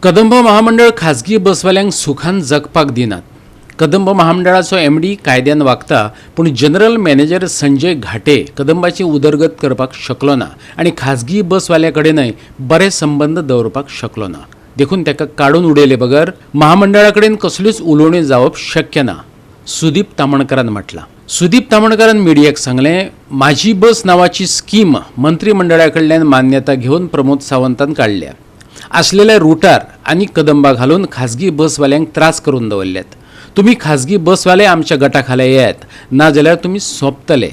कदंब महामंडळ खाजगी बसवाल्यांक सुखान जगपाक दिनात. कदंब महामंडळाचो एमडी कायद्यान वागता, पूण जनरल मॅनेजर संजय घाटे कदंबाची उदरगत करपाक शकलो ना आनी खाजगी बसवाल्या कडेनय बरे संबंद दवरपाक शकलो ना. देखून ताका काडून उडयले बगर महामंडळा कडेन कसल्योच उलोवण्यो जावप शक्य ना, सुदीप तामणकरान म्हटलां. सुदीप तामणकरान मिडियाक सांगलें, माझी बस नांवाची स्कीम मंत्रिमंडळा कडल्यान मान्यता घेवन प्रमोद सावंतान काडल्या. आसलेल्या रुटार आनी कदंबा घालून खाजगी बसवाल्यांक त्रास करून दवरल्यात. तुमी खाजगी बसवाले आमच्या गटा खाला येयात, ना जाल्यार तुमी सोंपतले,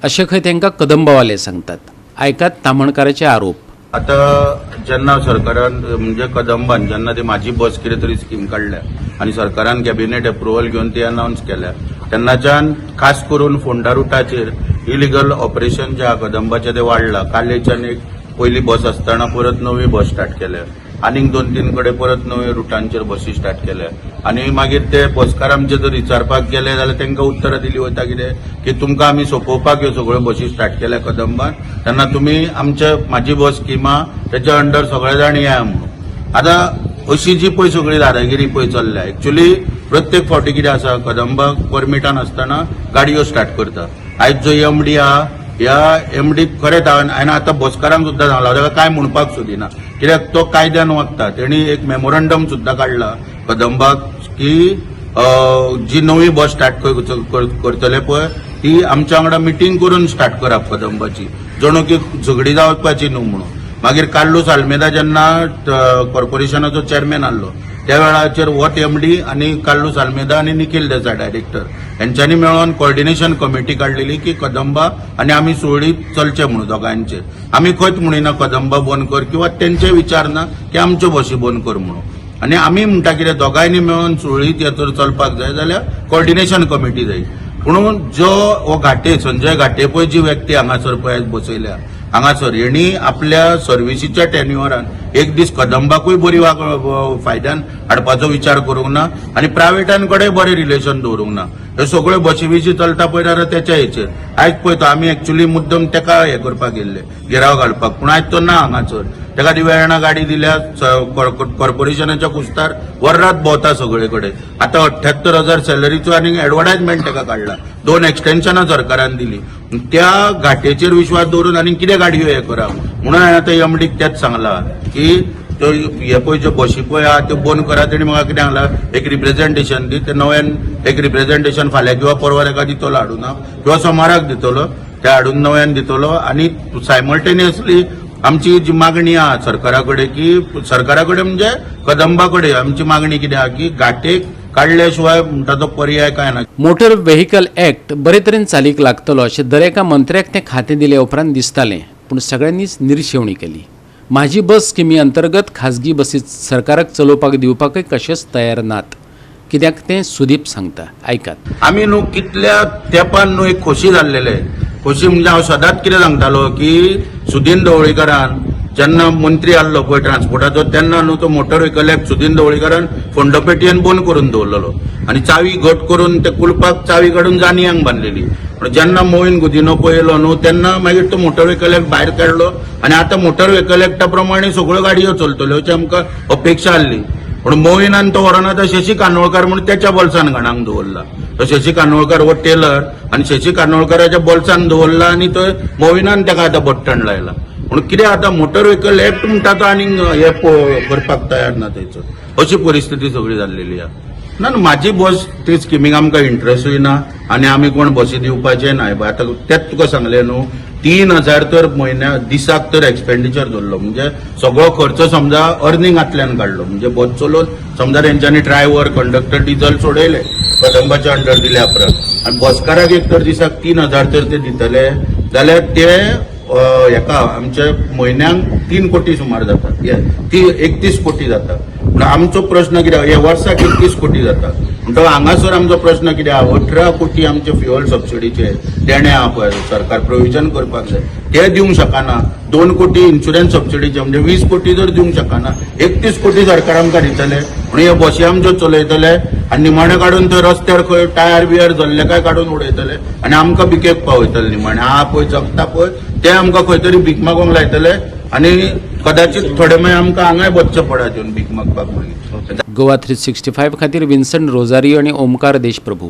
अशें खंय तांकां कदंबावाले सांगतात. आयकात तामणकाराचे आरोप. आता जेन्ना सरकारान, म्हणजे कदंबान जेन्ना ती माझी बस कितें तरी स्कीम काडल्या आनी सरकारान कॅबिनेट एप्रुवल घेवन ती अनावन्स केल्या, तेन्नाच्यान खास करून फोंडा रुटाचेर इलिगल ऑपरेशन जे आहा कदंबाचें तें वाडलां. कालेच्यान एक पयली बस आसतना परत नवी बस स्टार्ट केल्या, आनीक दोन तीन कडेन परत नवे रुटांचेर बसी स्टार्ट केल्या. आनी मागीर ते बसकार आमचे जर विचारपाक गेले जाल्यार तांकां उत्तरां दिली वयता कितें की तुमकां आमी सोंपोवपाक ह्यो सगळ्यो बसी स्टार्ट केल्या कदंबान, तेन्ना तुमी आमचे माझी बस स्किमा तेच्या अंडर सगळे जाण या म्हणून. आतां अशी जी पळय सगळी दादागिरी पळय चल्ल्या, एक्चुली प्रत्येक फावटी कितें आसा, कदंबाक परमिटां नासतना गाडयो स्टार्ट करता. आयज जो एमडी आहा, ह्या एमडीक खरेंच हांवें आतां बसकारांक सुद्दां सांगला, ताका कांय म्हणपाक सोदिना, कित्याक तो कायद्यान वागता. तेणी एक मेमोरंडम सुद्दां काडला कदंबाक की जी नवी बस स्टार्ट करतले पळय ती आमच्या वांगडा मिटींग करून स्टार्ट करप कदंबाची, जणू की झगडी जावपाची न्हू म्हणून. मागीर कार्लूस आल्मेदा जेन्ना कॉर्पोरेशनाचो चेअरमॅन आहलो, त्या वेळाचेर वोट एमडी आनी कार्लूस आल्मेदा आनी निखील देसाय डायरेक्टर हेंच्यांनी मेळोन कॉर्डिनेशन कमिटी काडलेली की कदंबा आनी आमी सुरळीत चलचे म्हणून दोगांयचे. आमी खंयच म्हणिना कदंबा बंद कर किंवा तेंचे विचार ना की आमच्यो बशी बंद कर म्हणून. आनी आमी म्हणटा कितें, दोगांयनी मेळोन सुरळीत हे जर चलपाक जाय जाल्यार कॉर्डिनेशन कमिटी जाय. म्हणून जो हो घाटे, संजय घाटे पळय, जी व्यक्ती हांगासर पळय बसयल्या हांगासर, हेणी आपल्या सर्विसीच्या टेन्युअरान एक दीस कदंबाकूय बरी वाग फायद्यान हाडपाचो विचार करूंक ना आनी प्रायवेटां कडेन बरें रिलेशन दवरूंक ना. ह्यो सगळ्यो बशी बिशी चलता पळय जाल्यार तेच्या हेचेर. आयज पळय तो आमी एक्चुली मुद्दम तेका हे करपाक गेल्ले, घेराव घालपाक, पूण आयज तो ना हांगासर. तेका ती वेर्णा गाडी दिल्या, कॉर्पोरेशनाच्या कुस्तार वर्रात भोंवता सगळे कडेन. आतां 78,000 सॅलरीचो आनी एडवर्टायजमेंट तेका काडला, दोन एक्सटेन्शनां सरकारान दिली. त्या घाटेचेर विश्वास दवरून आनी कितें गाडयो हे करप? म्हणून हांवें आतां एमडीक तेच सांगलां की त्यो हे पळय ज्यो बशी पळय आहा त्यो बंद करात. तेणी म्हाका कितें सांगलां, एक रिप्रेझेंटेशन दी. ते नव्यान एक रिप्रेझेंटेशन फाल्यां किंवा परवां तेका दितलो हाडून हांव, किंवा सोमाराक दितलो, ते हाडून नव्यान दितलो. आनी सायमल्टेनियसली आमची जी मागणी आहा सरकारा कडेन, की सरकारा कडेन म्हणजे कदंबा कडेन आमची मागणी कितें आहा की घाटेक काडल्या शिवाय म्हणटा तो पर्याय काय ना. मोटर व्हेकल ऍक्ट बरे तरेन चालीक लागतलो अशें दरेका मंत्र्याक तें खातें दिले उपरांत दिसतालें, पूण सगळ्यांनीच निर्शेवणी केली. माझी बस स्किमी अंतर्गत खाजगी बसी सरकाराक चलोवपाक दिवपाकय कशेंच तयार नात. कित्याक तें सुदीप सांगता, आयकात. आमी न्हू कितल्या तेंपान न्हू एक खोशी जाल्लेले. खोशी म्हणजे हांव सदांच कितें सांगतालो की सुदीन ढवळीकारान जेन्ना मंत्री आहलो पळय ट्रान्सपोर्टाचो, तेन्ना न्हू तो मोटर व्हेकल एक्ट सुदीन ढवळीकारान फोंडपेटयेन बंद करून दवरलेलो आनी चावी घट करून ते कुलपाक चावी काडून जानयांक बांदलेली. पूण जेन्ना मोहीन गुदिनो पळयलो न्हू, तेन्ना मागीर तो मोटर व्हेकल एक्ट भायर काडलो आनी आतां मोटर व्हेकल एक्टा प्रमाणे सगळ्यो गाडयो चलतल्यो अशी आमकां अपेक्षा आहली. पूण मोहिनान तो व्हरोन आतां शशी कानोळकार म्हणून त्याच्या बोल्सान घाणाक दवरला. तो शशी कानोळकार हो टेलर आनी शशी कानोळकाराच्या बोल्सान दवरला आनी तो मोहिनान ताका आतां बट्टण लायला. पूण कितें आतां मोटर व्हेकल एक्ट म्हणटा तो आनीक हे करपाक तयार ना तेचो. अशी परिस्थिती सगळी जाल्लेली आहा. ना ना, माझी बस ती स्किमीक आमकां इंट्रस्टूय ना आनी आमी कोण बसी दिवपाचे ना. आतां तेच तुका सांगलें न्हू, 3000 तर म्हयन्या दिसाक तर एक्सपेंडिचर धरलो, म्हणजे सगळो खर्च समजा अर्निंगांतल्यान काडलो, म्हणजे बस चलोवन समजा तेंच्यांनी ड्रायव्हर, कंडक्टर, डिझल सोडयले कदंबाच्या अंडर दिल्या उपरांत आनी बसकाराक एक तर दिसाक 3000 तर ते दितले जाल्यार ते हेका आमचे म्हयन्याक 3 कोटी सुमार जाता, हे ती 31 कोटी जाता. पूण आमचो प्रश्न कितें, हे वर्साक 31 कोटी जाता म्हणटकच हांगासर आमचो प्रश्न कितें आहा, 18 कोटी आमचे फ्युअल सबसिडीचे देणे आहा पळय, सरकार प्रोविजन करपाक जाय, ते दिवंक शकना. 2 कोटी इन्शुरन्स सबसिडीचे, म्हणजे 20 कोटी जर दिवंक शकना, 31 कोटी सरकार आमकां दितले म्हणून हे बशी आमच्यो चलयतले आनी निमाणे काडून थंय रस्त्यार खंय टायर बियर जल्ले काय काडून उडयतले आनी आमकां भिकेक पावयतले. निमाणे आहा पळय जगता पळय ते आमकां खंय तरी भीक मागोंक लायतले. आनी कदाचित थोडे मागीर आमकां हांगाय वचचें पडत येवन भीक मागपाक मागीर. गोवा 365 खातीर विन्सन रोजारियो आनी ओमकार देशप्रभू.